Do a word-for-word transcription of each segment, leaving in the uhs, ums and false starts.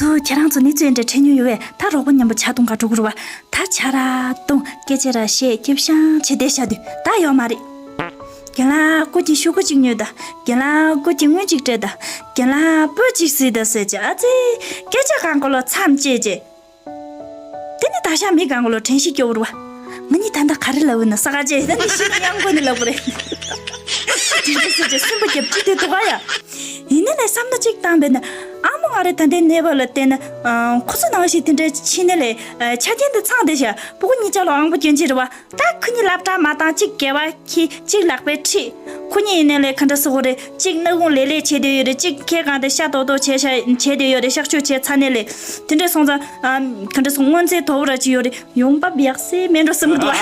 དུ་ཁྱེད་རང་ཚོ་ནི་ཚོད་འདྲ་འཕྲད་མྱོང་ཡོད་བས། ད་རོགས་པ་མཉམ་པོ་ཇ་འཐུང་ག་འགྲོ་གི་རེད་བ། ད་ཇ་ར་འཐུང་། སྐད་ཆ་ར་བཤད། སྐྱིད་ཤང་བྱས་བསྡད་བཞག་དུས་ད་ཡོད་མ་རེད། རྒན་ལགས་སྐུ་མཁྱེན་ཤོག་གུ་གཅིག་ཉོས་དང་། རྒན་ལགས་སྐུ་མཁྱེན་དངུལ་གཅིག་སྤྲད་དང་། རྒན་ལགས་སྤོས་གཅིག་གཟིགས་དང་ཟེར་བྱས། ཨ་ཙི། སྐད་ཆ་གང་ག་ལོ་མཚམས་བཅད་བྱས། དེ་ནི་ད་ཤ་མི་གང་ག་ལོ་དྲན་ཤེས་སྐྱོ་བོར་བ། ང་གཉིས་ད་ལྟ་ག་རེ་ལབ་ཡོད་ན་ས་ཀ་ཅེ། ད་ནི་ཤི་ན་ཡང་གོ་ནི་ལབ་དགོས་རེད། དེ་འདྲ་ཟེར་ཏེ་སེམས་པ་རྒྱབ་ཀྱི་དེ་འདུག་ག་ཡ། ཡིན་ནའི་ལས་བསམ་བློ་གཅིག་བཏང་བས་ན། ཨ་མ་ང་རེ་ད་ལྟའི་གནས་བབ་ལ་བལྟས་ན། ཁོ་ཚོ་ནང་བཞིན་དེ་འདྲ་ཕྱིན་ནའི་ལས། ཆ་རྐྱེན་དེ་ཚང་བསྡད་ཤག་སྤུ་གུ་གཉིས་ཆ་ལོ་ཨང་པོ་སྐྱོན་ཅི་རེད་བ། ད་ཁོ་གཉིས་སློབ་གྲྭ་མ་བཏང་གཅིག་སྐྱེ་བ། ཁྱི་གཅིག་ལག་པས་ཁྲིད། ཁོ་གཉིས་ཡིན་ནའི་ལས་ག་འདྲ་ཟེར་དགོས་རེད། གཅིག་སྣ་ཁུང་ལེ་ལེ་བྱས་བསྡད་ཡོད་རེད། གཅིག་ཁྱེད་གང་དེ་ཤ་ཏོག་ཏོག་བྱས་ཤ་བྱས་བསྡད་ཡོད་རེད། གཤག་བཅོས་བྱས་ཚར་ནའི་ལས། དེ་འདྲ་སོང་ཙང་། ཨ། ག་འདྲ་སོང་། དངོས་འཛིན་དོ་བོ་ར་ཅིག་ཡོད་རེད། ཡོང་འབབ་ཡག་སེ་མེད་འགྲོ་བསམ་གི་འདུག་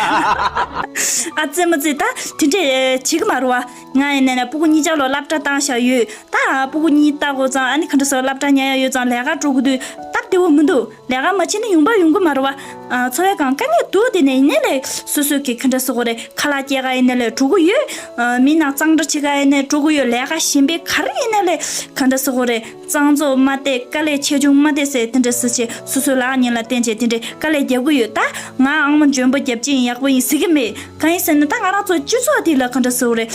ཨ་ཙི་མ་ཙི། ད་དེ་འདྲས་བྱེད་གི་མ་རེད་བ། ང་ཡིན་ནའི་ལས་སྤུ་གུ་གཉིས་ཆ་ལོ་སློབ་གྲྭ་བཏང་བཞག་ཡོད། ད་སྤུ་གུ་གཉིས་ལྟ་དགོས་ཙང་། ཨ་ནི་ག་འདྲ་སོང་། སློབ་གྲྭ་ཉར་ཡག་ཡོད་ཙང་། ལས་ཀ་འགྲོ་དགོས་དུས་སྟབས་བདེ་བོ་མི་འདུག་ལས་ཀ་མ་བྱས་ན་ཡོང་འབབ་ཡོང་གི་མ་རེད་བ། ཨ། འཚོ་བའི་སྒང་དཀའ་ངལ་འདུག་དེ་ནས་ཡིན་ནའི་ལས་སོ་སོ་གི་ག་འདྲ་ཟེར་དགོས་རེད། ཁ་ལག་སྐྱེལ་ག་ཡིན་ནའི་ལས་འགྲོ་གི་ཡོད། ཨ། མི་ནང་གཙང་སྦྲ་བྱེད་ག་ཡིན་ནའི་འགྲོ་གི་ཡོད། ལས་ཀ་གཞན་པ་ག་རེ་ཡིན་ནའི་ལས་ག་འདྲ་ཟེར་དགོས་རེད། གཙང་བཙོག་མ་བལྟས། དཀའ་ལས་ཆེ་ཆུང་མ་བལྟས་ཟེར། དེ་འདྲ་ཟེར་བྱས་སོ་སོའི་ལག་གཉིས་ལ་བརྟེན་བྱས་དེ་འདྲའི་དཀའ་ལས་རྒྱག་གི་ཡོད། ད་ང་ཨ་མ་འཇོན་པོ་རྒྱབ་ཅིང་ཡག་པོ་ཡིན་ཟེར་གི་མེད། གང་ཡིན་ཟེར་ན། ད་ང་རང་ཚོ་སྤྱི་ཚོགས་འདི་ལ་ག་འདྲ་ཟེར་དགོས་རེད།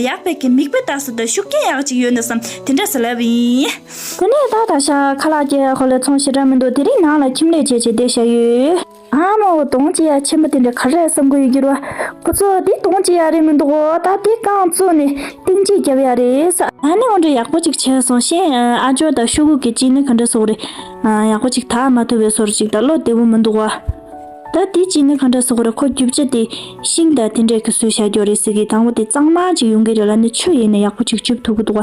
ཡག་པའི་གི་མིག་དཔེ་ལྟ་ས་དང་ཤུགས་རྐྱེན་ཡག་ཅིག་ཡོད་ན་བསམ། དེ་འདྲ་ཟེར་ལབ་ཡིན། དེ་ནས་ད་ད་ཆ་ཁ་ལག་སྐྱེལ་ཡག་ཁོ་ལ་ཚོང་ཞེ་དྲག་མི་འདུག་དེ་རིང་ནང་ལ་ཁྱིམ་ལས་བྱས་བྱས་བསྡད་བཞག་ཡོད། ཨ་མའོ། དོང་ཅི་ཡ་ཆེན་པོ་དེ་འདྲ་ག་རེ་བསམ་གི་ཡོད་ཀྱི་རེད་བ། ཁོ་ཚོ་དེ་དོང་ཅི་ཡ་རེད་མི་འདུག་གོ། ད་དེ་རྐང་བཙུགས་ནས་གཏིང་ཅི་རྒྱབ་ཡ་རེད་ས། ཨ་ནི་འོ་འདྲ་ཡག་པོ་ཅིག་བྱས་སོང་། ཤིང་ཨ་ཅོ་དང་ཤོག་གུ་གི་ཅི་ནི་ག་འདྲ་ཟེར་དགོས་རེད། ཡག་པོ་ཅིག་དག་མ་ཐུབ་པའི་བཟོ་འདྲ་ཅིག་དང་བློ་བདེ་པོ་མི་འདུག་གོ། ད་དེ་ཅི་ནི་ག་འདྲ་ཟེར་དགོས་རེད། ཁོ་རྒྱུ་ཆ་དེ་ཤིང་དང་དེ་འདྲས་ཀྱི་བཟོས་བཞག་རྒྱུ་རེད་ཟེར་གི། དང་པོ་དེ་གཙང་མ་ཅིག་ཡོང་གི་རེད་ལབ་ནས་ཆུ་ཡིན་ན་ཡག་པོ་ཅིག་བྱུག་ཐུབ་ཀྱི་འདུག་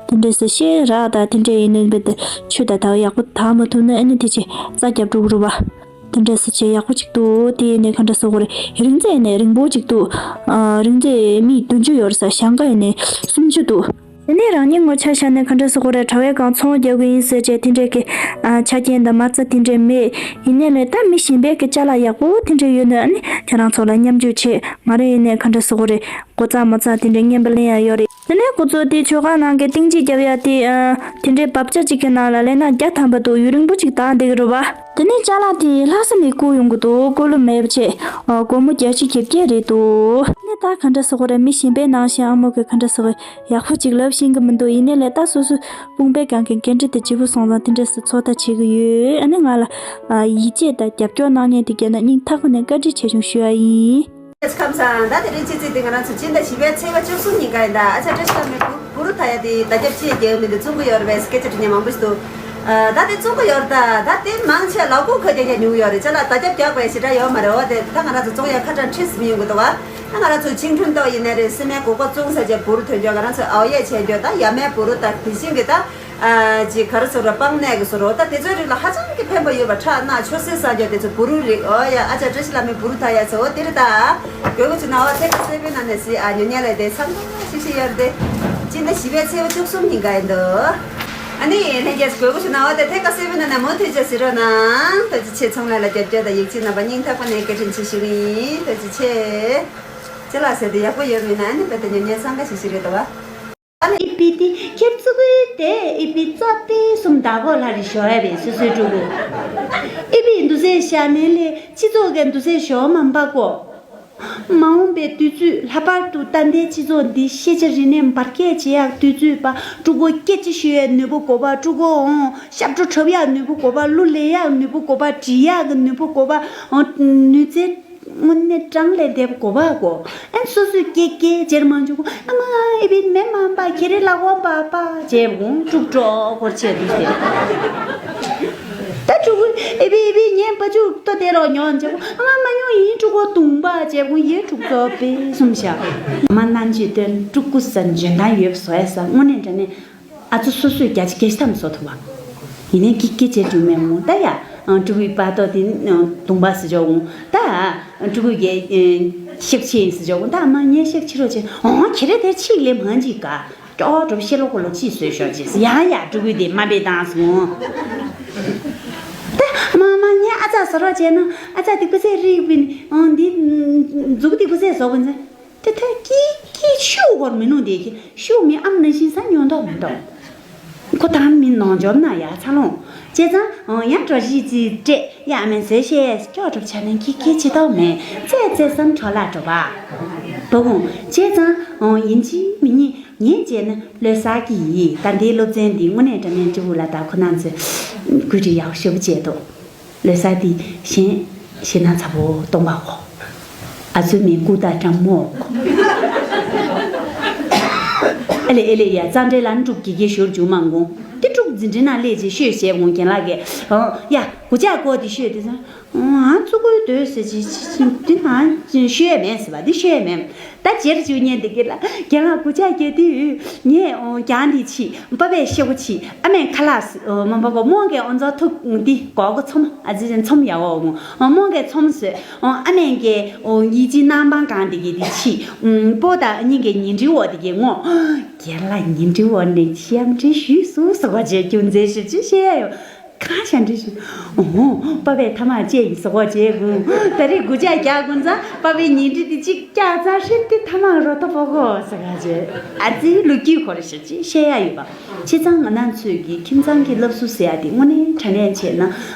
ག། དེ་འདྲས་ཟེར། ཤེས་རག་དང་དེ་འདྲས་ཡིན་ནའི་རྦད་དེ་ཆུ་དང་ད་ཡག་པོ་དག་མ་ཐུབ་ན་ཨ་ནི་དེ་ཆེ་རྩ་རྒྱབ་འགྲོ་གི་རེད་བ། དེ་འདྲས་ཟེར་བྱས་ཡག་པོ་ཅིག་འདུག་དེ་ཡིན་ནའི་ག་འདྲ་ཟེར་དགོས་རེད། རིང་ཚད་ཡིན་ནའི་རིང་པོ་ཅིག་འདུག་ཨ། རིང་ཚད་སྨི་བདུན་ཅུ་ཡོད་རེད་ས། ཞང་ཀ་ཡིན་ནའི་སུམ་ཅུ་འདུག་དེ་ནས་རང་ཉིད་ངོ་ཆ་བཞག་ནས་ག་འདྲ་ཟེར་དགོས་རེད། དྲ་བའི་སྒང་ཚོང་རྒྱག་གི་ཡིན་ཟེར་བྱས་དེ་འདྲས་ཀྱི། ཨ། ཆ་རྐྱེན་དང་མ་རྩ་དེ་འདྲས་མེད། ཡིན་ནའི་ལས་ད་མི་གཞན་པའི་གི་ཅ་ལག་ཡག་པོ་དེ་འདྲས་ཡོད་ན་ཨ་ནི་ཁྱེད་རང་ཚོ་ལ་མཉམ་སྤྱོད་བྱེད། ང་རང་ཡིན་ནའི་ག་འདྲ་ཟེར་དགོས་རེད། སྒོ་རྩ་མོ་རྩ་དེ་འདྲའི་རྔན་པ་ལེན་ཡ་ཡོད་རེད། དེ་ནས་ཁོ་ཚོ་དེ་མཆོད་ཁང་ནང་གི་གཏིང་ཅི་རྒྱབ་ཡ་དེ། ཨ། དེ་འདྲའི་རྦབ་ཆ་གཅིག་གི་ནང་ལ་ལེན་ན་བརྒྱ་ཐམ་པ་འདུག་ཡུན་རིང་པོ་ཅིག་དག་བསྡད་ཀྱི་རེད་བ། དེ་ནས་ཅ་ལག་དེ་ལྷ་ས་ནས་བསྐུར་ཡོང་གི་འདུག་བསྐུར་ལོ་མེད་པ་བྱས། ཨ། སྒོར་མོ་བརྒྱད་ཅུ་གྱ་བརྒྱད་རེད་འདུག་དེ་ནས་ད་ག་འདྲ་ཟེར་དགོས་རེད། མི་གཞན་པའི་ནང་བཞིན་ཨ་མོ་གི་ག་འདྲ་ཟེར་དགོས། ཡག་པོ་ཅིག་ལབ་ཤེས་ཀྱི་མི་འདུག་ཡིན་ནའི་ལས་ད་སོ་སོའི་དཔུང་པའི་སྒང་གི་འགན་འཁྲི་དེ་ལྗིད་པོ་སོང་ཙང་དེ་འདྲ་ཟེར་ཚོད་ལྟ་བྱེད་ཀྱི་ཡོད། ཨ་ནི་ང་ལ། ཨ། ཡིད་ཆེས་དང་རྒྱབ་སྐྱོར་གནང་མཁན་དེ་གྱུར་ན་སྙིང་ཐག་པ་ནས་བཀའ་དྲིན་ཆེ་ཆུང་ཞུ་ཡ་ཡིན། ཁམས་བཟང་། ད་དེ་རིང་ཕྱི་ཚེས་འདི་ང་རང་ཚོ་སྤྱི་ཟླ་བཞི་པའི་ཚེས་པ་བཅུ་གསུམ་ཉིན་ཀ་ཡིན། ད་ཨ་ཅག་བཀྲ་ཤིས་ལྷ་མོའི་བུ་བུ་རུ་ཐ་ཡ་དེ་བརྡ་ཁྱབ་ཅི་ཡང་རྒྱག་མི་འདུག་ཚོང་གི་ཡོད་རེད་པས་སྐད་ཆ་དྲི་མཁན་མང་པོ་ཞིག་འདུག་ཨ། ད་དེ་བཙོང་གི་ཡོད་རེད། ད་ད་དེ་མང་ཆེ་ལག་ཁུག་ཁ་རྒྱག་རྒྱག་ཉུང་ཡོད་རེད། ཅ་ལག་བརྡ་ཁྱབ་རྒྱག་པའི་ཞེ་དྲག་ཡོད་མ་རེད། འོ་དེ་ད་ང་རང་ཚོ་བཙོང་ཡ་ཁ་གྲངས་ཁྲི་ཟིན་ཡོང་གི་འདུག་བ། ད་ང་རང་ཚོ་ཆིང་ཁྲུན་ཏོག་ཡིན་ནའི་རེད། སི་མེན་སྒོག་པ་བཙོང་ས་བྱས་བུ་རུ་ཐོན་རྒྱུ། ང་རང་ཚོ་འོ་ཡས་བྱས་རྒྱུ། ད་ཡ་མའི་བུ་རུ་དང་དེ་བཞིན་གྱི་ད། ཨ། ཅིག་ག་རེ་ཟེར་ར། སྤང་ནས་གི་ཟེར་རོ། ད་དེ་ཚོའི་རིགས་ལ་ཧ་ཅང་གི་ཕན་པ་ཡོད་པ། ཁྲག་རྣག་ཆུ་སེར་སངས་རྒྱས་དེ་ཚོ་བུ་རུའི་རིགས། འོ་ཡ། ཨ་ཅག་བཀྲ་ཤིས་ལྷ་མོའི་བུ་རུ་ཐ་ཡ་ཟེར། འོ་དེ་རེད། ད་དགོས་མཁོ་བྱུང་ན་འོ་ཐད་ཀར་གསལ་པོའི་ནང་ནས་གཟིགས་ཨ། ཉོ་མཁན་ལ་དེ་ཚང་མ་ཤིག་ཤིག་ཡོད་རེད་དེ། སྤྱི་ཟླ་བཞི་པའི་ཚེས་པ་བཅུ་གསུམ་ཉིན་ཀ་ཡིན་འདུག་ཨ་ནི་ལྷན་རྒྱས་དགོས་མཁོ་བྱུང་ན་འོ་དེ་ཐད་ཀར་གསལ་པོའི་ནང་ནས་མུ་མཐུད་ཅིག་གཟིགས་རོགས་གནང་། ཐུགས་རྗེ་ཆེ། ཚོང་ལས་ལ་རྒྱབ་སྐྱོར་དང་ཡིད་ཆེས་གནང་བར་སྙིང་ཐག་པ་ནས་བཀའ་དྲིན་ཆེ་ཞུ་གི་ཡིན། ཐུགས་རྗེ་ཆེ། ཅ་ལག་ཟེར་དེ་ཡག་པོ་ཡོད་མིན་ན་ཨ་ནི་རྦད་དེ་ཉོ་མཁན་འཚང་ཁ་ཤིག་ཤིག་རེད་དོ། ཨི་པི་ཏི་ཁྱེར་ཙུ་གུའི་ཏེ་ཨི་པི་ཙོ་ཏི་གསུམ་ད་གོ་ལ་རི་ཞོ་ཡ་བའི་སུ་སུའི་ཕྲུ་གུ། ཨི་པི་འདུ་སེ་ཤ་ནེ་ལེ་སྤྱི་ཚོགས་ཀྱི་འདུ་སེ་ཞོ་མམ་པ་གོ། མ་འོངས་པའི་དུས་ཚོད་ལྷག་པར་དུ་ད་ལྟའི་སྤྱི་ཚོགས་འདི་ཤེས་བྱ་རིག་གནས་འབར་གས་བྱེད་ཡག་དུས་ཚོད་པ། ཕྲུ་གུ་སྐད་ཆ་ཤོད་ཡག་ནུས་པ་དགོས་པ། ཕྲུ་གུ་འོང་ཞབས་བྲོ་འཁྲབ་ཡག་ནུས་པ་དགོས་པ། གླུ་ལེན་ཡག་ནུས་པ་དགོས་པ། འབྲི་ཡག་གི་ནུས་པ་དགོས་པ། འོ་ནུས་རྩལ། དངོས་གནས་གྲངས་ལས་འདས་པ་དགོས་པ་གོ། ཨན་སོ་སོས་སྐད་སྐད་ཇེར་མང་བྱུང་གོ། ཨ་མ་ཨི་བི་མེ་མང་པ་ཁྱེད་རེ་ལ་གོ་པ་པ་ཇེ་གུང་ཀྲུག་ཀྲོག་སྐོར་ཆེ་དུས་ཏེ། ད་ཕྲུ་གུ་ཨི་བི་ཨི་བི་ཉན་པ་ཅུག་ཏོ་དེ་རོགས་ཉོན་ཇེ་གོ། ཨ་མ་མ་ཉོ་ཡིན། ཕྲུ་གུ་དུང་པ་ཇེ་གུང་ཡེ་ཀྲུག་ཀྲོག་པེ་གསུམ་ཤ། ཨ་མ་ནང་ཆོས་དོན་ཀྲུག་ཀུ་སན་འཇོན་ཐང་ཡོད་བཟོ་ཡ་ས་དངོས་གནས་དྲང་གནས། ཨ་ཚོ་སོ་སོས་རྒྱ་ཆེ་སྐད་ཆ་ཐམ་བཟོ་ཐུབ་པ། ཡིན་ནའི་ཀི་ཀི་བྱེད་འགྲོ་མེད་མོ། ད་ཡ། ཨ། ཕྲུ་གུའི་པ་ཏོ་དེ་དུང་པ་ཟེར་ཆོག་འོང་། ད། ཨ། ཕྲུ་གུ་གི་ཨ། ཤེག་ཆེ་ཡིན་ཟེར་ཆོག་འོང་། ད་ཨ་མ་ངས་ཤེག་ཆེ་རོགས་བྱེད། འོང་ཁྱེད་རེ་དེར་ཆིག་ལེ་མང་ཅིག་ག་ཀྱོག་གྲོབ་ཤེ་ལོ་ཀོ་ལོ་ཅིག་བཟོས་ཤོག་ཅེས་ཡ་ཡ་ཕྲུ་གུ་དེ་མ་པའི་དང་སོང་། ད་ཨ་མ་ཨ་མ་ངས་ཨ་ཙག་ཟེར་རོགས་བྱས་ན་ཨ་ཙག་དེ་ཀུ་ཚེ་རིག་པིན། འོང་འདི་མཛུག་དེ་ཀུ་ཚེ་བཟོ་གི་འཛིན། དེ་ཐད་ཀི་ཀི་ཤུགས་སྐོར་མི་ནུ་དེ་ཀི་ཤུགས་མི་ཨམ་ནང་བཞིན་ས་ཉོན་མདོག་མི་འདུག་ཁོ་ཐང་མི་ནང་འཇོམས་ན་ཡ་ཚ་ལོང་ བྱས་ཙང་ཡང་གྲོ་ཞིབ་ཅིག་སྤྲད། ཡ་ཨ་མས་བཟོས་ཤེས་སྐྱོ་གྲུབ་ཆ་ནས་ཁྱི་ཁྱི་ཆི་ཐོག་མེད། བཙས་བཙས་སམ་གྲོ་ལ་གྲོ་པ། བུ་གུང་བྱས་ཙང་ཡིན་གཅིག་མིན་གཉིས་ངས་བྱས་ན་ལོས་ཟ་གི་ཡིན། ད་འདིའི་སློབ་ཚན་འདི་དངོས་གནས་དྲང་གནས་སྤྲི་བུ་ལ་ད་ཁོ་ན་ཚོས་གུས་བཀུར་ཡག་ཤོས་བྱས་འདུག་ལོས་ཟ་དེ་གཞན་ཞེ་ན་ཚ་པོ་སྟོང་པ་གོ། ཨ་ཚོད་མིན་ཀུ་ད་ཀྲང་མོ། ཨེ་ལེ་ཨེ་ལེ་ཡ་རྩ་འདྲེ་ལ་ནི་ཀྲུག་གི་གེ་ཞོར་འཇུ་མང་གོང་དེ་ཀྲུག་འཛིན་འདྲེ་ན་ལས་ཅེ་ཤོད་བྱས་གོང་རྒན་ལགས་ཀྱིས་ཡ་གུ་ཅག་གོ་དེ་ཤོད་དེ་ཚང་ཨ་ཙུ་གོའི་དོད་ཟེར་ཅི་ཅི་ཅི་འདི་ན་ཤོད་མེད་ཟེར་བ་འདི་ཤོད་མེད། ད་རྗེར་འཇུག་ཉན་འདི་གི་ལ་རྒན་ལགས་གུ་ཅག་གེ་དེ་ཡོད་ངས་ཀྱང་འདི་ཆི་པ་པས་ཤེ་གོ་ཆི་ཨ་མས་ཁ་ལགས་མ་པ་གོ་མོང་གེ་ཨོ་ཛོ་ཐུག་འདི་གོ་གོ་ཚོམ་ཨ་ཙི་ཅན་ཚོམ་ཡ་འོ་མོང་གེ་ཚོམ་ཟོས། ཨ་མས་གེ་ཡི་ཅི་ནང་པང་གང་འདི་གི་འདི་ཆི་པོ་ད་སྙིང་གེ་ཉིན་འདྲི་འོ་འདི་གི་ངོ་རྒན་ལགས་ཉིན་འདྲི་འོ་ནས་ཆི་ཡམ་འདྲི་ཞུས་སུ་ཟོ་ག་བྱས་རྒྱུ་མཛེས་ཞིབ་ཅི་ཤེས་ཡོད། གང་ཤ་འདྲི་ཞིག་ཨོ་པ་པའི་ཐ་མག་ཅེ་ཡིན་ཟོག་པོ་ཅེ་གུང་ད་རེས་དགུ་ཅག་རྒྱག་གུང་ཚ་པ་པའི་ཉིན་འདྲི་དེ་གཅིག་ཀྱག་ཚ་ཧྲིབ་དེ་ཐ་མག་རོ་ཏོ་པོ་གོ་ཟེར་ག་ཅེ་ཨ་ཙི་ལོ་རྒྱུས་སྐོར་ཞིག་ཅེ་བཤད་ཡ་ཡོད་པ། བྱས་ཙང་ང་རང་ཚོས་ཀྱི་ཁྱིམ་ཚང་གི་སློབ་གསོ་ཟེར་ཡ་དེ་དངོས་གནས་དྲང་གནས་བྱས་ན་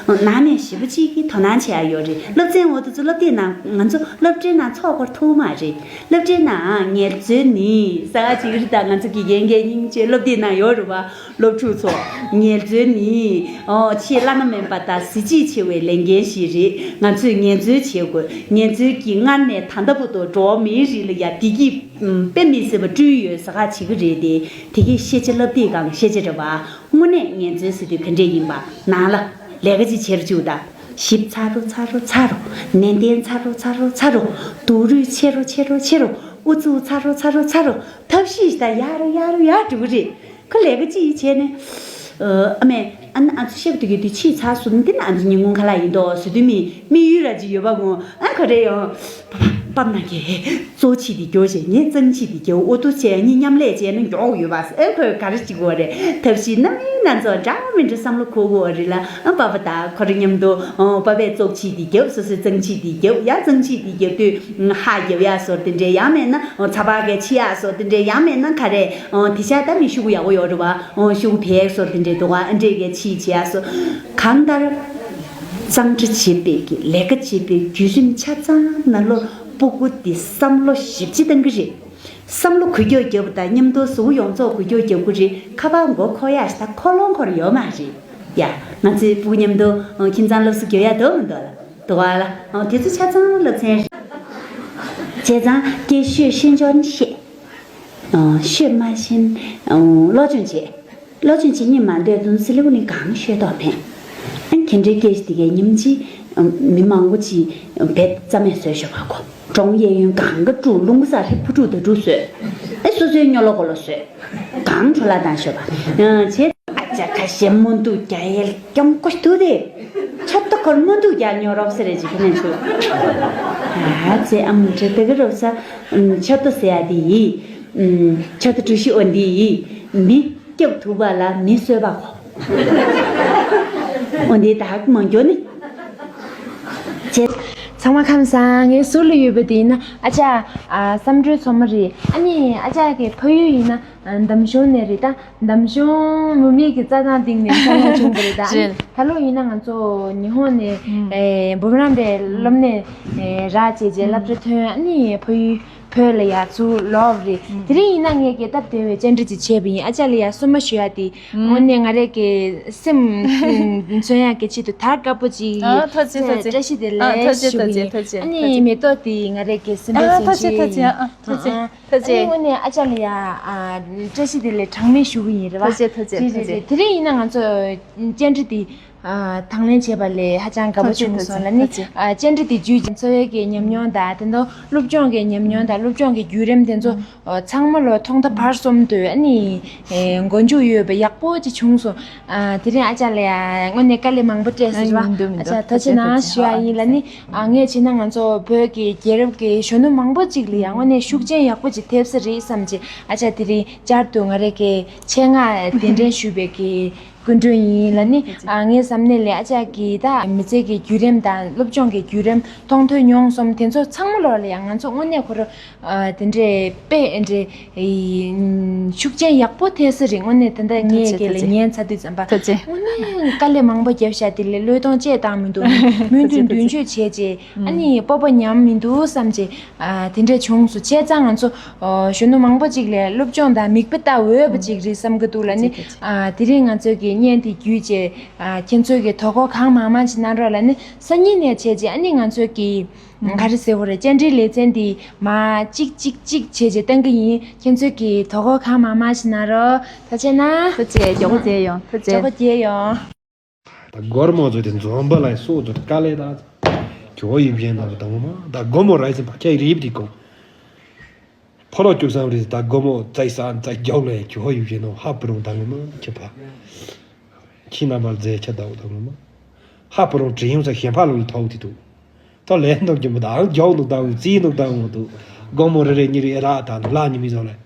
ནང་ནས་ཞེ་པོ་ཅིག་གི་དོ་སྣང་བྱེད་ཡ་ཡོད་རེད། སློབ་ཚན་འོ་དེ་ཚོ་སློབ་དེབ་ནང་ང་ཚོ་སློབ་གྲྭའི་ནང་ཚོགས་སྐོར་ཐུག་མ་རེད། སློབ་གྲྭའི་ནང་ངལ་རྩོལ་ནི་ཟེར་ག་ཅིག་རེད། ད་ང་ཚོ་གི་རྒན་རྒན་སྙིང་རྗེ་སློབ་དེབ་ནང་ཡོད་རེད་བ། སློབ་ཕྲུག་ཚོ། ངལ་རྩོལ་ནི། ཨོ། ཆེས་བླ་ན་མེད་པ་དང་གཟི་བརྗིད་ཆེ་བའི་ལས་འགན་ཞིག་རེད། ང་ཚོས་ངལ་རྩོལ་བྱེད་དགོས། ངལ་རྩོལ་གྱིས་སྔར་ནས་ད་ལྟ་བར་དུ་འགྲོ་བ་མིའི་རིགས་ལ་ཡ་བདེ་སྐྱིད་དཔེ་མི་སྲིད་པ་བསྐྲུན་ཡོད་ཟེར་ག་བྱེད་ཀྱི་རེད་དེ། དེ་གའི་ཤེས་བྱ་བསླབ་དེབ་སྒང་ཤེས་བྱ་རེད་བ། དངོས་གནས་ངལ་རྩོལ་ཟེར་དུས་ག་འདྲས་ཡིན་པ། ནང་ལ་ལས་ཀ་ཅིག་བྱེད་རུ་བཅུག་དང་། ཞིབ་ཚ་རུ་ཚ་རུ་ཚ་རུ། ནན་ཏན་ཚ་རུ་ཚ་རུ་ཚ་རུ། སྡུག་རུས་ཆེ་རུ་ཆེ་རུ་ཆེ་རུ། ཨུ་ཚུགས་ཚ་རུ་ཚ་རུ་ཚ་རུ། ཐབས་ཤེས་ད་ཡར་རུ་ཡར་རུ་ཡར་འགྲོ་གི་རེད། ཁོ་ལས་ཀ་ཅིག་བྱས་ནས། ཨ་མས་ཨ་ན་ཨ་ཚོ་ཤེག་དུ་གི་དུས་ཕྱིས་ཚར་སོང་འདི་ན་ཨ་ཚོ་ཉིན་གུང་ཁ་ལག་ཡིན་དོ་ཟེར་དུས་མི་མི་ཡུལ་ར་ཅིག་ཡོད་པ་མོ་ཨ་ཁོ་རེ་ཡོང་། པ་པ་པ་ན་གེ་གཙོ་ཆི་དི་རྒྱོ་ཞེས་ངས་གཙང་ཆི་དི་རྒྱོ་ཨོ་ཏོ་བྱས་གཉིས་མཉམ་ལས་བྱས་ན་མགྱོགས་ཡོད་པ་ཨེ་ཁོས་ག་རེ་ཅིག་གོ་རེད། ཐབས་ཤེས་རྣམ་སྨིན་སྣ་ཚོགས་འདྲ་མི་འདྲ་བསམ་བློ་འཁོར་གོ་རེད་ལ་ཨ་པ་པ་ད་ཁོ་རེ་མཉམ་དུ་ཨོ་པ་པས་གཙོ་ཆི་དི་རྒྱོ་སོ་སོའི་གཙང་ཆི་དི་རྒྱོ་ཡ་གཙང་ཆི་དི་རྒྱོ་དུས་ཧ་རྒྱབ་ཡ་སོར་དེ་འདྲས་ཡང་མེད་ན་ཨོ་ཚ་བ་གས་ཆི་ཡ་སོར་དེ་འདྲས་ཡང་མེད་ན་ག་རེ་ཨོ་དེ་ཤ་ད་མི་ཤུ་གུ་ཡག་པོ་ཡོད་རེད་བ། ཨོ་ཤུ་བེག་སོ་དེ་འདྲའི་འདུག་ག་ཨ་འདྲས་གའི་ཕྱིས་བྱས་སོ། གང་ལྟར། གཙང་སྦྲ་བྱེད་པའི་གི་ལས་ཀ་བྱེད་པའི་བརྒྱུད་རིམ་ཆ་ཚང་ནང་ལོ་སྤུ་གུ་འདི་བསམ་བློ་ཞིབ་ཅིག་བཏང་གི་རེད། བསམ་བློ་འགུལ་སྐྱོད་རྒྱབ་པ་དང་མཉམ་དུ་གཟུགས་ཡོངས་རྫོགས་འགུལ་སྐྱོད་རྒྱབ་གི་རེད། ཁ་པར་མགོ་འཁོར་ཡག་ཞིག་དང་ཁོ་ལོང་འཁོར་ཡོད་མ་རེད། ཡ། ང་ཚོའི་སྤུ་གུ་མཉམ་དུ་ཁྱིམ་ཚང་སློབ་གསོ་རྒྱབ་ཡག་འདུག་མི་འདུག་ལ། འདུག་ག་ལ། དེ་ཚོ་ཆ་ཚང་སློབ་ཚན་རེད། བྱས་ཙང་སྐད་ཤོད་ཤེས་འབྱོར་ནི་ཤེས། ཤོད་མ་ཤེས། བློ་སྦྱོང་བྱེད། བློ་སྦྱོང་བྱེད་སྙིང་མ་འདོད་དུང་སི་ལེ་བུ་ནི་གང་ཤོད་དོགས་མེད། ཨ་ཁྱེད་འདྲའི་སྐད་ཅིག་དེ་གའི་ཉིམ་ཅི། མི་མང་པོ་ཅིག་བེད་རྩ་མེད་བཟོས་ཤོག་པ་གོ། གྲོང་གཡས་གཡོན་གང་ག་དཀྲུག་ལུང་ས་ཧྲིལ་ཕུ་དཀྲུག་ད་དཀྲུག་བཟོས། ཨེ་སོ་སོའི་སྨྱོ་ལོ་གོ་ལོ་བཟོས། གང་འཕྲོ་བརླག་བཏང་ཤོག་པ། བྱས། ཨ་ཅག་ཁ་ཤས་མོན་དུ་རྒྱ་ཡལ་ཀྱང་ཀོ་ཐུ་དེ། ཆབ་ཏོ་ཁོར་མོན་དུ་རྒྱ་ཉོ་རོགས་ཟེར་རེ་ཅིག་ཁ་ནས་ཚུ། ཨ་ཙེ་ཨ་མུ་ཁྲེ་ཏི་གི་རོབ་ས། ཆབ་ཏོ་ཟེར་ཡ་དེ་ཡིས། ཆབ་ཏོ་གྲུ་བཞི་འོ་འདི་ཡིས། མི་སྐྱབས་ཐུབ་པ་ལ་མི་གསོད་པ་གོ། འོ་འདི་དག་མང་འགྱོ་ནི། ཚང་མ་ཁམས་བཟང་། ངའི་ཟུར་ལ་ཡོད་པ་དེ་ཡིན་ན་ཨ་ཅག་ཨ་བསམ་གྲུའི་མཚོ་མོ་རེད། ཨ་ནི་ཨ་ཅག་གི་ཕ་ཡུལ་ཡིན་ན་འདམ་གཞུང་ནས་རེད། ད་འདམ་གཞུང་མུ་མིག་གི་རྩྭ་ཐང་སྟེང་ནས་འཚར་ལོངས་བྱུང་བ་རེད། ད་ཨ་ནི་ད་ལོ་ཡིན་ན་ང་ཚོ་ཉི་ཧོང་ནས་ཨེ་འབུམ་རམས་པའི་སློབ་གནས་ཨེ་རག་བྱས་རྗེས་སློབ་གྲྭ་ཐོན། ཨ་ནི་ཕ་ཡུལ་བོད་ལ་ཡར་ཚུར་ལོག་པ་རེད། དེ་རིང་ཡིན་ན་ངས་རྒྱལ་ཐབས་བདེ་བའི་བཅར་འདྲི་ཅིག་བྱས་པ་ཡིན། ཨ་ཅག་ལ་ཡ་སོ་མ་ཞུ་ཡ་དེ། དངོས་གནས་ང་རའི་གི་སེམས་མཚོན་ཡག་གི་ཆེད་དུ་དར་དཀར་པོ་ཅིག་ཨ་ཐུགས་རྗེ་ཆེ། བཀྲ་ཤིས་བདེ་ལེགས་ཞུ་གི་ཡིན། ཐུགས་རྗེ་ཆེ། ཨ་ནི་མེ་ཏོག་དེ་ང་རའི་གི་སེམས་པའི་ཨ་ཐུགས་རྗེ་ཆེ། ཐུགས་རྗེ་ཆེ། ཨ་ཐུགས་རྗེ་ཆེ། ཨ་ནི་དངོས་གནས་ཨ་ཅག་ལ་ཡ་ཨ་བཀྲ་ཤིས་བདེ་ལེགས་གྲངས་མེད་ཞུ་གི་ཡིན། རེད་བ། ཐུགས་རྗེ་ཆེ། ཐུགས་རྗེ་ཆེ། རེད་རེད་རེད། དེ་རིང་ཡིན་ན་ང་ཚོ་བཅར་འདྲི་དེ་ཨ་དང་ལེན་བྱས་པ་ལས་ཧ་ཅང་དགའ་པོ་བྱུང་སོང་ལ་ནི། ཐུགས་རྗེ་ཆེ། ཨ་བཅར་འདྲི་དེ་བརྒྱུད་ཀྱི་འཚོ་བའི་གི་ཉམས་མྱོང་དང་དེ་ཚོ་སློབ་སྦྱོང་གི་ཉམས་མྱོང་དང་སློབ་སྦྱོང་གི་བརྒྱུད་རིམ་དེ་ཚོ་ཨོ་ཚང་མ་ལོ་ཐོག་མཐའ་བར་གསུམ་དུ་ཨ་ནི་ཨེ་མགོ་མཇུག་ཡོད་པ་ཡག་པོ་ཅིག་བྱུང་སོང་། ཨ་དེ་རིང་ཨ་ཅག་ལ་ཡ་དངོས་གནས་དཀའ་ལས་མང་པོ་སྤྲད་ཟེར་བ། ཨ་ཅག་ཐུགས་རྗེ་གནང་ཞུ་ཡ་ཡིན་ལ་ནི། ཨ་ངས་བྱས་ན་ང་ཚོ་བོད་ཀྱི་རྒྱལ་རབས་ཀྱི་གཞོན་ནུ་མང་པོ་ཅིག་ལ་ཡ་དངོས་གནས་ཤུགས་རྐྱེན་ཡག་པོ་ཅིག་ཐེབས་ས་རེད་བསམ་བྱས། ཨ་ཅག་དེ་རིང་བསྐྱར་དུ་ང་རའི་གི་ཆེད་མངགས་གདན་འདྲེན་ཞུས་པའི་གི་ སྐུ་མགྲོན་ཡིན་ལ་ནི། ཨ་ངའི་བསམ་ནས་ལས་ཨ་ཅག་གིས་ད་མི་ཚེ་གི་བརྒྱུད་རིམ་དང་སློབ་སྦྱོང་གི་བརྒྱུད་རིམ་མཐོང་ཐོས་མྱོང་གསུམ་དེ་ཚོ་ཚང་མ་ལོག་ལ་ཡང་ང་ཚོ་དངོས་གནས་ཁོ་རང་དེ་འདྲའི་དཔེ་འདྲའི་ཤུགས་རྐྱེན་ཡག་པོ་ཐེབས་ས་རེད། དངོས་གནས་དེ་འདྲ་ངའི་སྒེར་ལ་ཉན་ཚར་དུས་ཙམ་པ་ཐུགས་རྗེ། དངོས་གནས་དཀའ་ལས་མང་པོ་བརྒྱབ་བཞག་དེ་ལས་བློས་གཏོང་བཅས་བཏང་མི་འདུག་སྨོན་འདུན་མདུན་སྐྱོད་བྱས་རྗེས་ཨ་ནི་སྤོབས་པ་ཉམས་མི་འདུག་བསམ་རྗེས། ཨ་དེ་འདྲས་བྱུང་སོང་། བྱས་ཙང་ང་ཚོ་ཨ་གཞོན་ནུ་མང་པོ་ཅིག་ལ་སློབ་སྦྱོང་དང་མིག་དཔེ་ལྟ་འོས་པ་ཅིག་རེད་བསམ་གྱི་འདུག་ལ་ནི། ཨ་དེ་རིང་ང་ཚོ་གི་བརྙན་དེ་བརྒྱུད་བྱས་ཨ་ཁྱེད་ཚོ་གི་དོ་ཁུར་གང་མང་མང་ཅིག་གནང་རོགས་ལ་ནི། སང་ཉིན་ནས་བྱས་རྗེས་ཨ་ནི་ང་ཚོ་གི་ག་རེ་ཟེར་བ་རེད། བཅར་འདྲིའི་ལེ་ཚན་འདི་མ་གཅིག་གཅིག་གཅིག་བྱས་རྗེས་གཏང་གི་ཡིན། ཁྱེད་ཚོ་གི་དོ་ཁུར་གང་མང་མང་ཞིག་གནང་རོགས། ཐུགས་རྗེ་ཆེ་གནང་། ཐུགས་རྗེ་ཆེ། མགྱོགས་པོ་མཇལ་ཡོང་། ཐུགས་རྗེ་ཆེ། མགྱོགས་པོ་མཇལ་ཡོང་། ད་སྒོར་མོ་ཚོ་དེ་འཛོམས་པ་ལ་སོགས་ཚོ་དཀའ་ལས་ད་ཁྱོ་ཡིན་བཞིན་ནོ་དང་མ་ད་སྒོར་མོ་ར་ཡི་ཚེ་ཕ་ཁྱ་རིབ་དེ་གོ། ཕོ་ལོ་བཅུ་གསུམ་རེད། ད་སྒོར་མོ་བཙལ་ས་བཙལ་རྒྱག་ལས་ཁྱོ་ཡིན་བཞིན་ནོ་ཧ་པུ་རུང་དང་མ་ཁྱི་ཕ། ཁྱི་རྣམ་པར་མཛེས་ཁྱ་ད་འོ་དང་མ། ཧ་པུ་རུང་དྲི་ཡོང་ས་གཞན་ཕ་ལོ་ལ་ཐོག་དེ་འདུག་ད་ལས་འདུག་གི་མི་ད་ཨང་རྒྱག་འདུག་ད་འོ་རྩིས་འདུག་ད་འོ་འདུག་སྒོར་མོ་རེ་རེ་གཉིས་རེ་རག་ད་ལ་ཉི་མི་བཟོ་ལས།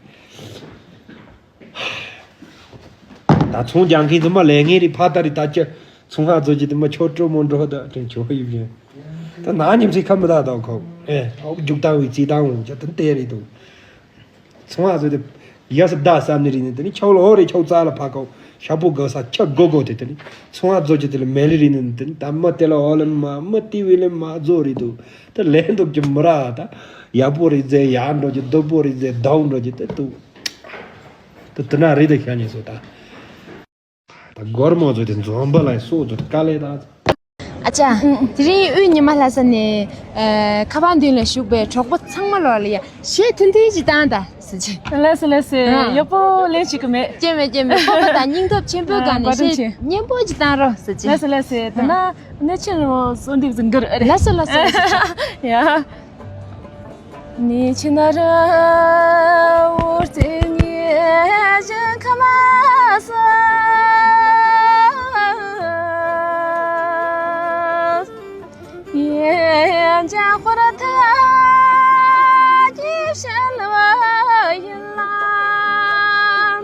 ད་ཚོང་རྒྱག་མཁན་དུ་མ་ལས་ངན་རི་ཕ་ད་རི་ད་ཅི་ཚོང་ཧ་ཚོ་ཅི་དུ་མ་ཆོ་སྤྲོ་མོ་འགྲོ་ད་དྲན་ཆོ་ཡིན་བཞིན། ད་ན་ཉིམ་སི་ཁམ་མི་ད་ད་ཁོ་ཨེ་ཨོ་རྒྱུག་ད་འོ་རྩིས་ད་འོ་ཅི་དུ་དེ་རི་འདུག་ཚོང་ཨ་ཟོ་དེ་ཡ་ས་ད་བསམ་ནི་རི་ནི་དེ་ནི་ཆོག་ལོ་རི་ཆོག་ཙ་ལ་ཕ་ཁོ་ཤ་པོ་གོ་ས་ཆ་གོ་གོ་དེ་དེ་ནི་ཚོང་ཨ་ཟོ་ཅི་དེ་ལ་མེ་ལི་རི་ནི་དེ་ནི་ད་མ་དེ་ལ་ཨོ་ལེ་མ་མ་ཏི་བི་ལེ་མ་ཟོ་རི་དུ་ད་ལེ་འདུག་ཅི་མ་ར་ད་ཡ་པོ་རི་ཛེ་ཡ་འགྲོ་ཅི་དོ་པོ་རི་ཛེ་དོ་འགྲོ་ཅི་དེ་དུ་ད་དེ་ན་རི་དེ་ཤ་ཉེ་སོ་ད། ད་སྒོར་མོ་ཚོ་དེ་འཛོམས་པ་ལ་སོགས་ཚོ་དཀའ་ལས་དང་། ཨ་ཅག་དེ་རིང་དབུས་ཉི་མ་ལྷ་ས་ནས་ཨ་ཁ་པར་མདུན་ལ་བཞུགས་པའི་གྲོགས་པོ་ཚང་མ་ལོག་ལ་ཡ་གཞས་ཐུང་ཐུང་ཞིག་བཏང་དང་ཟེར་གྱི། ལགས་སོ་ལགས་སོ། ཨ། ཡག་པོ་ལན་ཞིག་གི་མེད། སྐྱེ་མེད་སྐྱེ་མེད། སྤོབས་པ་དང་སྙིང་སྟོབས་ཆེན་པོའི་སྒང་ནས་གཞས་སྙན་པོ་ཞིག་བཏང་རོགས་ཟེར་གྱི། ལགས་སོ་ལགས་སོ། དེ་ན་གནས་ཆེན་རོ་སོ་འདི་ཟིན་གི་རེད། ལགས་སོ་ལགས་སོ་ལགས་སོ། ཡ། ནི་ཆི་ན་ར་འུར་ཙེ་ཉེ་ཞིང་ཁ་མ་ས། ཡེ་ཇ་ཧོར་ཐ་ཀི་ཤན་བ་ཡིན་ལ་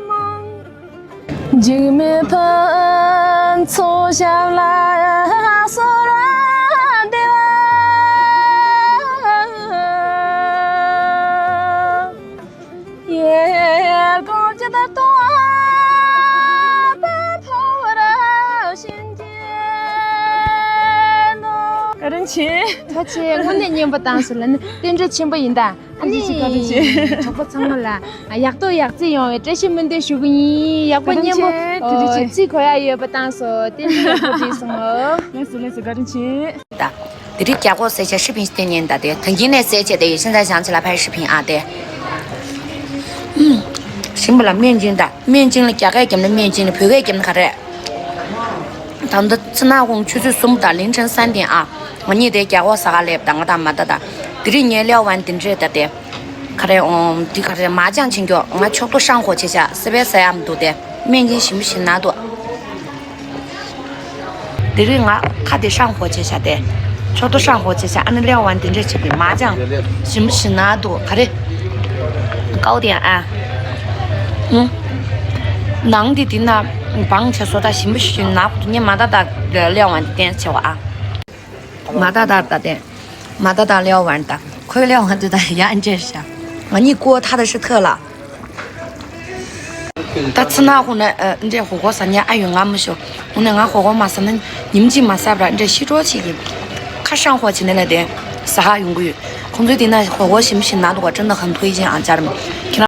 མོང་། འཇིགས་མེད་ཕུན་ཚོགས་ཞབས་ལ་གསོལ་བ་འདེབས། ཡེ་སྒོམ་ཇི་ལྟར་སྟོན་པ་མཐོང་བར་བྱིན་གྱིས་རློབས། བཀའ་དྲིན་ཆེ། ཐུགས་རྗེ་ཆེ། དངོས་གནས་སྙན་པོ་བཏང་སོང་ལ་ནི་རྟེན་འབྲེལ་ཆེན་པོ་ཡིན་ད། ཨ་ནི་བཀའ་དྲིན་ཆེ། གྲོགས་པོ་ཚང་མ་ལ་ཡག་ཏོག་ཡག་རྩིས་ཡོང་བའི་བཀྲ་ཤིས་སྨོན་འདུན་ཞུ་གི་ཡིན། ཡག་པོ་བཀའ་དྲིན་སྙན་པོ་ཆེ། ཐུགས་རྗེ་ཆེ། རྩིས་གོ་ཡག་ཡོད་པ་བཏང་སོང་། རྟེན་འབྲེལ་ཡག་པོ་འགྲིག་སོང་ངོ་། ལགས་སོ་ལགས་སོ། བཀའ་དྲིན་ཆེ། ད། དེ་རིང་རྒྱ་སྒོག་ཟས་བྱ་ཧྲི་ཕིན་ཞིག་སྟེར་ཉན་ད་དེ་ད་གིན་ནས་ཟས་བྱས་ཏེ་ཡེ་ཤེས་ད་བྱང་ཆ་ལ་ཕར་ཧྲི་ཕིན་ཨ་དེ། ཧུམ། ཞིམ་པ་ལ་སྨན་སྦྱིན་ད་སྨན་སྦྱིན་ལ་རྒྱ་སྐད་རྒྱབ་ན་སྨན་སྦྱིན་ལ་བོད་སྐད་རྒྱབ་ན་ག་རེ། ད་ལྟ་ཚེ་ན་ཁོང་ཆུ་ཚོད་གསུམ་དང་ལིན་ཁྲེན་སན་ཏིན་ཨ། ང་གཉིས་དེ་རྒྱ་སྒོག་ཟ་ག་སླེབས་ད་ང་དང་མ་ད་ད། དེ་རིང་ངའི་ལེའུ་བན་དེ་འདྲས་ད་དེ། ག་རེ་ཨོམ་དེ་ག་རེ་མ་ཅང་ཆེན་མགྱོགས་ང་ཕྱོགས་ཏོ་ཧྲང་ཧོ་ཆེ་ཤ་སེ་བའི་ས་ཡམ་འདུག་དེ། སྨན་སྦྱིན་ཞིམ་པོ་ཞིམ་ན་འདུག་དེ་རིང་ང་ཁ་དེ་ཧྲང་ཧོ་ཆེ་ཤ་དེ། ཕྱོགས་ཏོ་ཧྲང་ཧོ་ཆེ་ཤ་ཨ་ནི་ལེའུ་བན་དེ་འདྲས་ཆེ་གི་མ་ཅང་ཞིམ་པོ་ཞིམ་ན་འདུག་ག་རེ། ཀའོ་དེ་ཨ། ཨུ། ནང་དེ་དེ་ན་བང་ཆེ་སོ་ད་ཞིམ་པོ་ཞིམ་ན་ཁོ་ཉེ་མ་ད་ད་ལེའུ་བན་དེ་བསྟན་ཆེ་བ་ཨ། མ་ད་ད་ད་དེ། མ་ད་ད་ལེའུ་བན་ད། ཁོའི་ལེའུ་བན་དེ་ད་ཡ་འཇེ་ཤ། ང་གཉིས་ཀོ་ཐ་ད་ཤི་ཐ་ལ། ད་ཚི་ན་ཧུ་ན་ཨ་འདྲེ་ཧུ་གོ་ས་ཉ་ཨ་ཡོད་ང་མི་ཤོ། ཧུ་ན་ང་ཧུ་གོ་མ་ས་ན་ཉིམ་གཅིག་མ་ས་བ་འདྲེ་ཤི་ཀྲོ་ཆི་གི། ཁ་ཧྲང་ཧོ་ཆི་ན་ལ་དེ། ས་ཧ་ཡོང་གི་ཡོད། ཁོང་ཚོའི་དེ་ན་ཧུ་གོ་ཞིམ་ཞིམ་ན་དུ་ག་ཀྲི་ན་ཧན་ཐོ་ཡི་ཅན་ཨ་ཅར་མི། ཁྱེད་རང་